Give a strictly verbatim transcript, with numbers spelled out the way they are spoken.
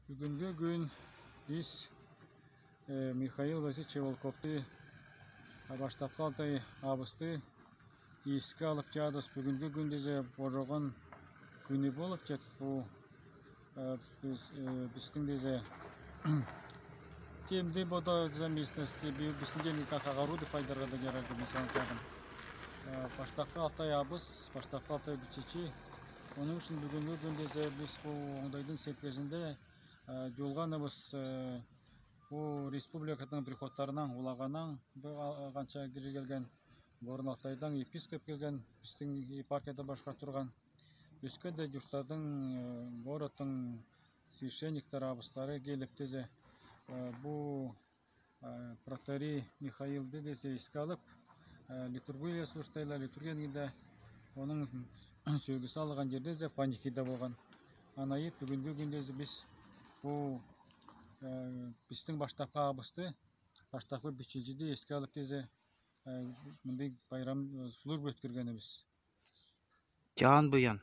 Бюгюнги күүн бис, э, Михаил Васильевич Волковты, а, баштапкы алты ай абысты эске алып чадабыс. Бюгюнги күүнде зе божаган күүни болып чат бу, э, бис, э, бистиң дезе темди бода зе местности, би-, бистиң дени как агаруды пайдарга да ярайды, мисал айтадым. Э, баштапкы алты ай абыс, баштапкы алты ай бичичи. Ону ишин бюгюнги күүнде зе бис бу оңдайдың сеткезинде, э, жолганыбыз, э, бу республиканың приходтарынаң, улаганаң, бу а-, а-, ганша кири келген, Горно-Алтайдаң епископ келген, бистиң епархияда башкара турган. Өске де журттардың, э, городтың священниктери, абыстары келип дезе, э, бу, э, протоиерей Михаилды дезе эске алып, э, литургия служитайла, литургияны да, ону сёлгиси салган жерде зе панике да болган. Аны айып, бюгюнги күүнде зе бис бу, э, бистиң баштапкы абысты, баштапкы бичичиди эске алып дезе, э, мындый байрам, э, служба өткергенибиз. Жан Буян.